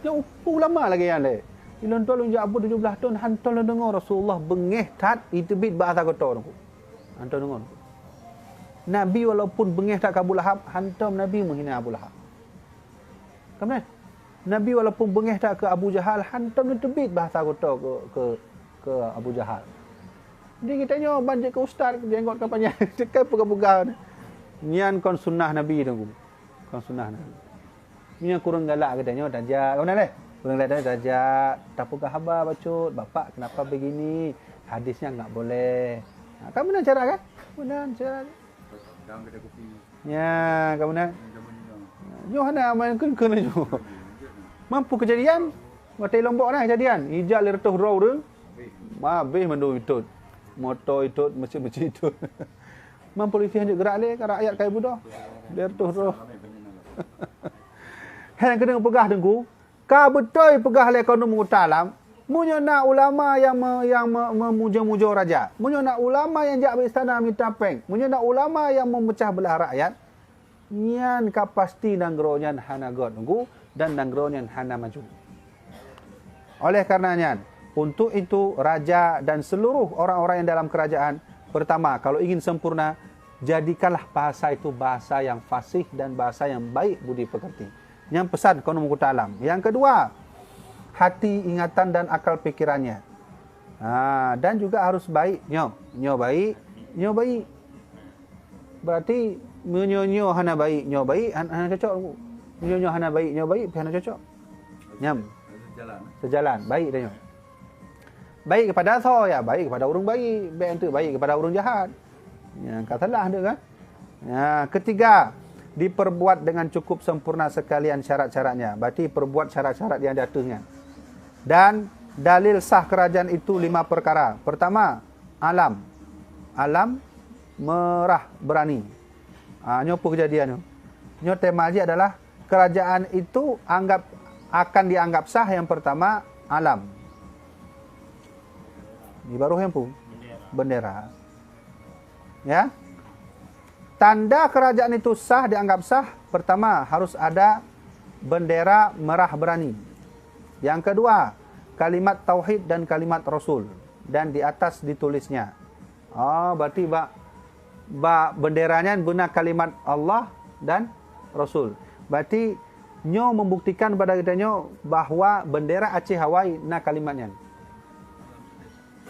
Ya, ulama lagèe nyan lé. Ilôn tuan lôn jak buet tujoh blaih thon, hantom lôn deungoe Rasulullah beungéh that, iteubiet bak asa goto teungku. Hantom deungoe. Nabi walaupun beungéh that keu Abu Lahab, hantom Nabi meuhina Abu Lahab. Ka meunan? Nabi walaupun beungéh that keu Abu Jahal, hantom neuteubiet bak asa goto keu, keu, keu Abu Jahal. Jadi geutanyoe ban jeuet keu ustaz, jenggot ka panyang, teuka peugah-peugah. Nyan kon sunnah Nabi teungku. Kon sunnah Nabi. Meunyoe kureueng galak geutanyoe tajak, ka meunan lé? Kureueng galak geutanyoe tajak, tapeugah haba bacut, "Bapak, kenapa begini? Hadisnya enggak boleh." Ha, ka meunan cara kan? Meunan cara. Ya, ka meunan. Nyoe hana main keun-keun laju. Mampu kejadian, watèe Lombok na kejadian, ijak lhèe reutôh droe ureueng, habéh mandum itot. Moto itot, meucit-meucit itot. Mam polisi hanjeuet geurak lé, rakyat kai budoh. Lhèe reutôh droe. Hai nyang keuneuk peugah teungku, ka beutôi peugah lé Kanun Mahkota Alam, meunyoe na ulama nyang me-, nyang me-, meumujoe-mujoe raja, meunyoe na ulama nyang jak bak istana mita péng, meunyoe na ulama nyang meumeucah beulah rakyat, nyan ka pasti nanggroe nyan hana göt teungku dan nanggroe nyan hana maju. Oleh karena nyan, untuk itu raja dan seluruh orang-orang yang dalam kerajaan, pertama, kalau ingin sempurna, jadikanlah bahasa itu bahasa yang fasih dan bahasa yang baik budi pekerti. Nyang peusan Kanun Mahkota Alam. Yang kedua, hati, ingatan dan akal pikirannya. Ha, dan juga harus baik. Nyoe, nyoe baik, nyoe baik. Berarti meunyoe nyoe hana baik, nyoe baik, han-, hana cocok. Meunyoe nyoe hana baik, nyoe baik, pih hana cocok. Nyam. Sejalan. Sejalan, baik dah nyoe. Baik kepada soe, ya, baik kepada ureueng baik, bèk enteuk baik kepada ureueng jahat. Ya, ka salah tu kan? Ya, ketiga, diperbuat dengan cukup sempurna sekalian syarat-syaratnya. Berarti perbuat syarat-syarat yang di ateuh nyan. Dan dalil sah kerajaan itu lima perkara. Pertama, alam. Alam merah berani. Ha, nyoe peue kejadian nyoe. Nyoe tema jih adalah kerajaan itu anggap, akan dianggap sah yang pertama alam. Di baruh nyang peue? Bendera. Ya. Tanda kerajaan itu sah, dianggap sah, pertama harus ada bendera merah berani. Yang kedua, kalimat tauhid dan kalimat rasul dan di atas ditulisnya. Oh, berarti bak, bak bendera nyan beuna kalimat Allah dan Rasul. Berarti nyoe membuktikan pada geutanyoe bahwa bendera Aceh awai na kalimat nyan.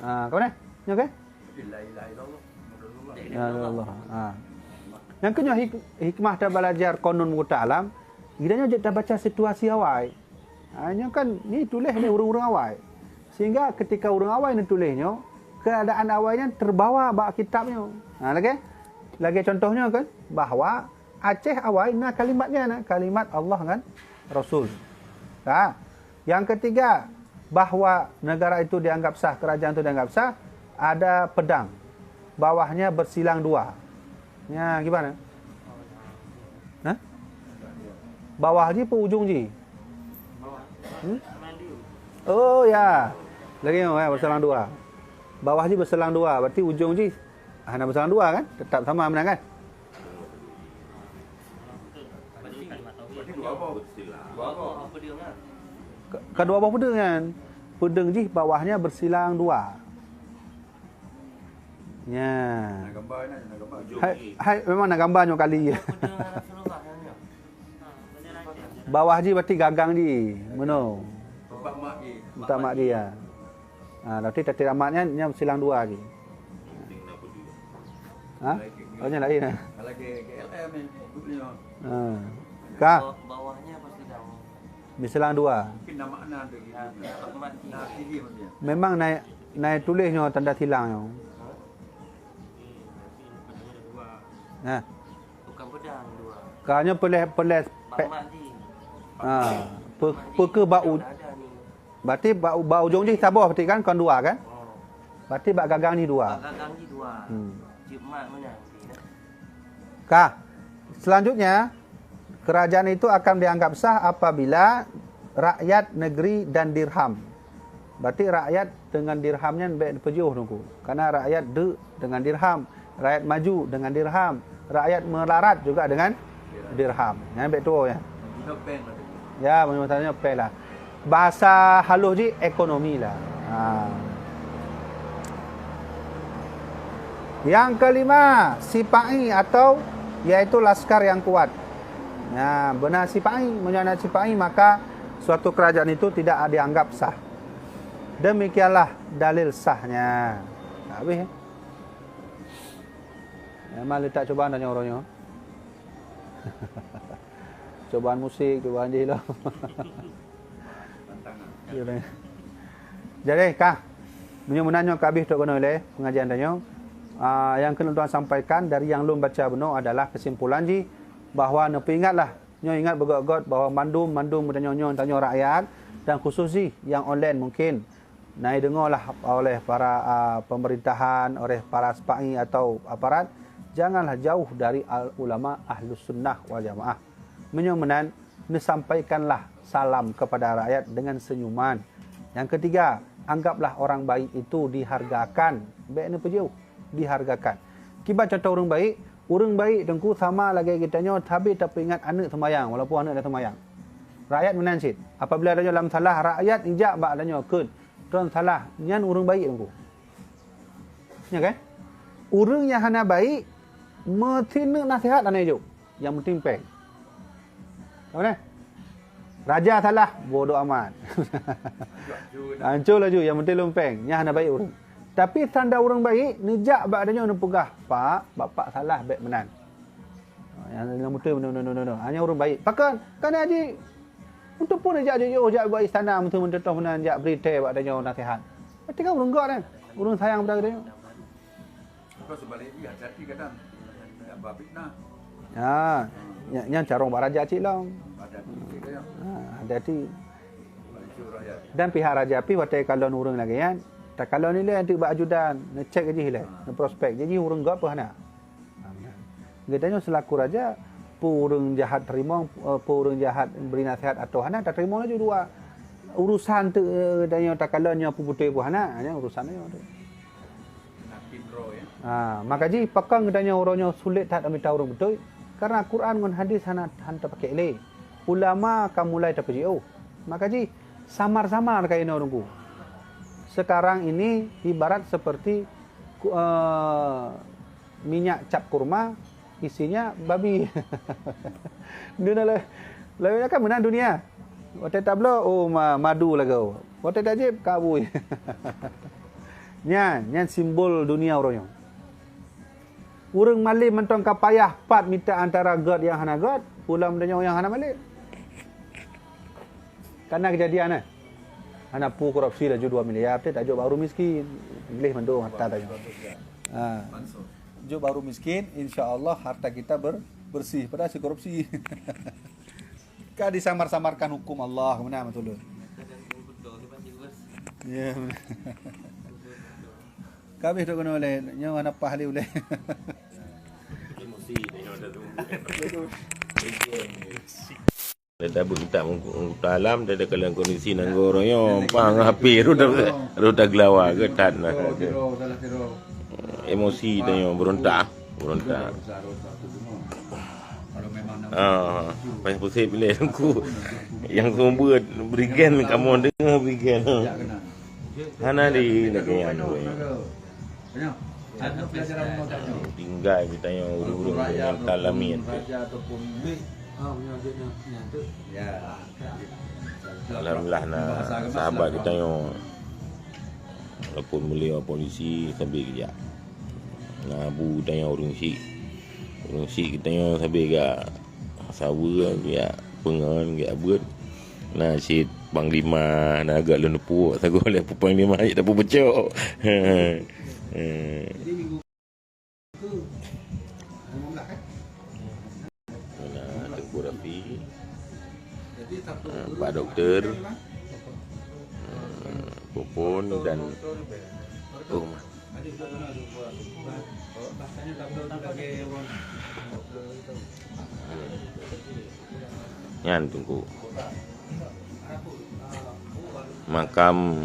Ah, ka meunan? Nyoe kan? La ilaha illallah. Ya Allah. Ah. Nyang keuh nyoe hik-, hikmah tabalajar Kanun Mahkota Alam, geutanyoe jeuet tabaca situasi awai. Ha, nyoe kan ni tuléh lé ureueng-ureueng awai. Sehingga ketika ureueng awai neutuléh nyoe, keadaan awai nyan terbawa bak kitab nyoe. Ha, lagèe, lagèe contoh nyoe kan, bahwa Aceh awai na kalimat nyan, kalimat Allah ngan Rasul. Ha. Yang ketiga, bahwa negara itu dianggap sah, kerajaan itu dianggap sah, ada pedang. Bawahnya bersilang dua. Ya, gimana? Hah? Bawah jih peue ujong jih? Hmm? Oh, ya. Lagèe nyoe, ya, bersilang dua. Bawah jih bersilang dua, berarti ujong jih hana bersilang dua kan? Tetap sama meunan kan? Ka, ka dua boh peudeueng kan? Peudeueng jih bawahnya bersilang dua. Nya. Hai, hai, memang na gambar nyoe kali. Bawah jih berarti gagang jih. Meunoe. Tempat mak jih. Tempat mak jih, ya. Ha, berarti tateuk amat nyan, nyan silang dua jih. Ha? Oh, nyan laén, ha? Kalau ke, ke L M ni, duduk ni, oh. Ha. Ka? Bawahnya pasti dah. Di silang dua. Mungkin nama anak tu gitu. Nah, tempat mak jih. Nah, sini maksudnya. Memang naik, naik tulis nyoe tanda silang nyoe. Ha? Nah. Bukan pedang dua. Ka nyoe peuleh, peuleh pe-, ha, pe-, peukeuh bak u-, berarti bak, bak ujong jih saboh berarti kan, kon dua kan? Oh. Berarti bak gagang jih dua. Bak gagang jih dua. Hmm. Cik mat mana? Ka. Selanjutnya, kerajaan itu akan dianggap sah apabila rakyat, negeri, dan dirham. Berarti rakyat dengan dirham nyan bèk peujeuh nungku. Karena rakyat deuk dengan dirham, rakyat maju dengan dirham, rakyat melarat juga dengan dirham. Nyan bèk tuwoe nyan. Ya, maksudnya pèng lah. Bahasa halus jih ekonomi lah. Ha. Yang kelima, sipa'i atau yaitu laskar yang kuat. Nah, beuna sipa'i, meunyoe hana sipa'i maka suatu kerajaan itu tidak dianggap sah. Demikianlah dalil sahnya. Habis, ya? Memang letak cobaan tanya orang nyoe. Cobaan musik, cobaan jih lah. Jadi, kah? Meunyoe meunan nyoe ka habéh trok keunoe lé pengajian tanyoe. Ah, nyang keuneuk tuan sampaikan dari nyang lôn baca bunoe adalah kesimpulan jih bahwa neupeuingatlah, nyoe ingat beugöt-göt bahwa mandum, mandum geutanyoe nyoe tanyoe rakyat dan khusus jih nyang online mungkin na ideungoe lah oleh para, ah, pemerintahan, oleh para sipa'i atau aparat, janganlah jauh dari al-, ulama ahlus sunnah wal jamaah. Meunyoe meunan, neusampaikanlah salam kepada rakyat dengan senyuman. Yang ketiga, anggaplah orang baik itu dihargakan. Bèk neupeujeuh, dihargakan. Kiban contoh ureueng baik, ureueng baik teungku sama lagèe geutanyoe sabe tapeuingat aneuk seumayang, walaupun aneuk hana seumayang. Rakyat meunan cit. Apabila tanyoe lam salah, rakyat ijak bak tanyoe kheun, "Droen salah," nyan ureueng baik teungku. Nya kan? Ureueng nyang hana baik, meusineuk naseuhat hana jok. Nyang penting pèng. Apa dah? Raja salah, bodoh amat. Hancô laju, nyang penting lôn pèng. Nyan hana baik ureueng. Tapi tanda ureueng baik, neujak bak tanyoe neupeugah, "Pak, bapak salah bèk meunan." Nyang, nyang beutôi, no, no, no, no, no. Hanya ureueng baik. Pakon? Karena jih, untuk pun jak jujur, jak bak istana, meuteumé meuteumé meunan, jak bri tée bak tanyoe naseuhat. Berarti kan ureueng göt kan? Ureueng sayang pada tanyoe. Atau sebaliknya, hati-hati kadang. Nak ba fitnah. Ha, nyang, nyang carông bak raja cit lom. Pada hati kadang. Ha, hati-hati. Manusia rakyat. Dan pihak raja pih watée kalon ureueng lagée nyan, takalon ilée anteuk bak ajudan, neucek jih ilée, neuprospek. Jadi ureueng göt peue hana. Geutanyoe seulaku raja, peue ureueng jahat teurimong, eh, peue ureueng jahat bri naseuhat atau hana, tateurimong laju dua. Urusan teuk, eh, geutanyoe takalon nyoe peue beutôi peue hana, nyan urusan nyoe tu. Ha, maka jih pakon geutanyoe uroe nyoe sulet that tamita ureueng beutôi, karena Quran ngon hadis hana, hana tapakék lé. Ulama ka mulai tapeujiôh. Maka jih samar-samar kayée nyoe teungku. Sekarang ini ibarat seperti ku-, eh, minyak cap kurma, isinya babi. Dunia le-, lawan kan meunan dunia. Watée tabloe, oh, ma-, madu lagoe. Watée tajieb, kabui. Nyan, nyan simbol dunia uroe nyoe. Ureueng malém mantong ka payah pat mita antara göt nyang hana göt, pulang meunyoe nyang hana malém. Karena kejadian, eh. Hana peue korupsi laju dua miliar, teuh tajok bak ureueng miskin. Gleh mandum harta tanyoe. Ha. Jok bak ureueng miskin, insya Allah harta kita ber-, bersih. Padahal si korupsi. Ka disamar-samarkan hukum Allah, meunan beutôi. Ya, meunan. Ka habéh trok keunoe lé, nyoe hana paih lé ulée. Emosi, nyoe dah tu. Dah buet minta mengku-, mengkuta alam, dah, dah dalam kondisi nanggroe nyoe, pang api, dah, dah, dah gelawa ke tan. Emosi dah nyoe, berontak, berontak. Ah, paling pusing bila aku yang sumber Brigjen, kamu dengar Brigjen. Hana di negeri anu. Tinggai geutanyoe ureueng-ureueng nyang ka lamiet. Alhamdulillah na sahabat geutanyoe, walaupun beliau polisi, sabe geujak. Na abu geutanyoe ureueng syiek, ureueng syiek geutanyoe sabe geujak saweue, geujak peungon, geujak beuet. Na cit panglima, na agak lôn neupue sagoe lé panglima cit tapeubucok. Nah, Teungku Rafi, ah, Pak Doktor, ah, Popon dan, oh, nyan Teungku. Makam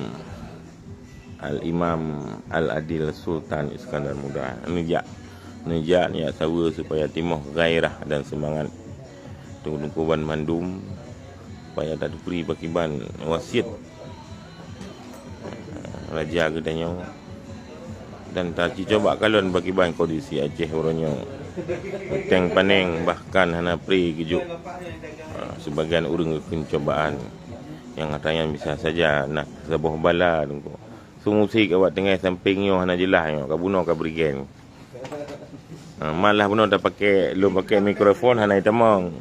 Al-Imam Al-Adil Sultan Iskandar Muda. Neujak, neujak, neujak saweue supaya timoh gairah dan seumangat teungku-teungku banmandum, supaya tateupeuri pakiban wasiet raja geutanyoe. Dan tacucoba kalon pakiban kondisi Aceh uroe nyoe. Teng paneng bahkan hana pri geujok. Ah, sibagian ureueng geukheun cobaan. Nyang atra nyan bisa saja na saboh bala Teungku. Su musik awak tinggai sampéng nyoe hana jeulaih nyoe, ka bunoe ka bri gen. Ha, malah bunoe tapakèk, lôn pakèk mikrofon hana itamong.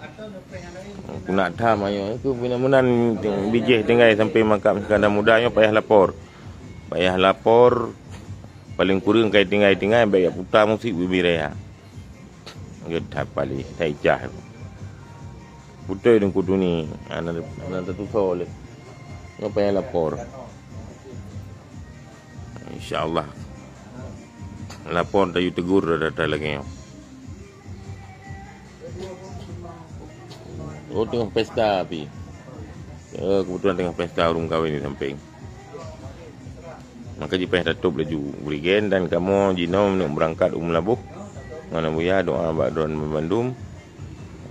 Ku nak tham ayo, ku meunan-meunan bijéh tinggai sampéng makam Iskandar Muda nyoe payah lapor. Payah lapor, paléng kureueng kai tinggai-tinggai bèk jak puta musik bubiri raya. Geuthap paléh, taicah. Beutôi Teungku Tuni, hana, hana tatusoe lé. Nyoe payah lapor. Insya Allah. Lapor tayue tegur data lagèe nyoe. Oh, teungoh pesta pih. Ya, kebetulan teungoh pesta ureueng kawen di sampéng. Maka jipayah tatôb laju bri gen dan kamoe jinoe neuk beurangkat u Meulaboh ngon Abuya doa bak droeneuh bandum.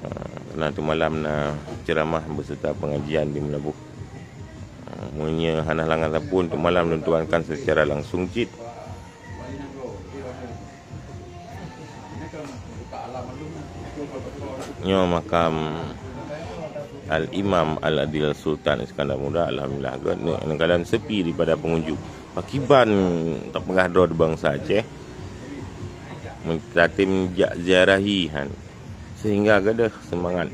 Ah, na teumalam na ceuramah beserta pengajian di Meulaboh. Ah, meunyoe hana halangan sapeue, untuk malam lôn tuankan secara langsung cit. Nyoe makam Al-Imam Al-Adil Sultan Iskandar Muda, alhamdulillah, gét neukalon sepi daripada pengunjung. Pakiban tapeugah droe di bansa Aceh, tatem jak ziarahi han, sehingga gadôh seumangat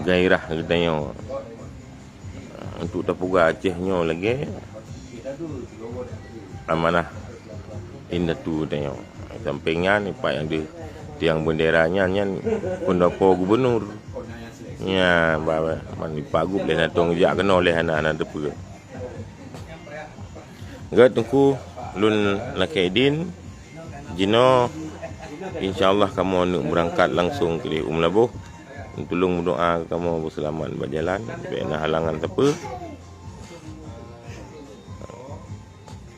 gairah geutanyoe. Untuk tapeugah Aceh nyoe lagèe amanah indatu tanyoe. Sampéng nyan, pat nyang deuh tiang beundera nyan, nyan peundapo gubernur. Nyan, ba, ba, man ipagup lé na tông jak keunoe lé hana, hana teupeue. Gét Teungku, lôn lakèe idin, jinoe, insya Allah kamoe neuk beurangkat langsung keudéh u Meulaboh. Tulông meudoa kamoe beuseulamat bak jalan, bèk na halangan sapeue.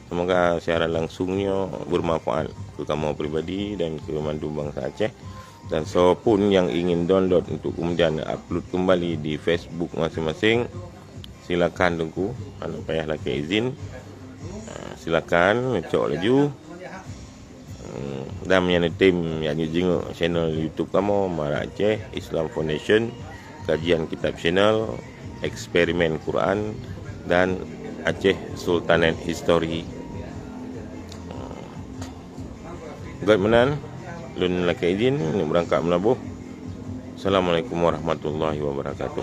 Semoga siaran langsung nyoe bermanfaat keu kamoe pribadi dan keu mandum bansa Aceh. Dan soe pun nyang ingin download untuk kemudian upload kembali di Facebook masing-masing, silakan Teungku, hana payah lakèe izin. Ha, silakan cok laju. Hmm, dan meunyoe tem nyang jeuet jingok channel YouTube kamoe, Mara Aceh Islam Foundation, Kajian Kitab Channel, Eksperimen Quran, dan Aceh Sultanate History. Hmm. Gét meunan, lôn lakèe izin neuk beurangkat Meulaboh. Assalamualaikum warahmatullahi wabarakatuh.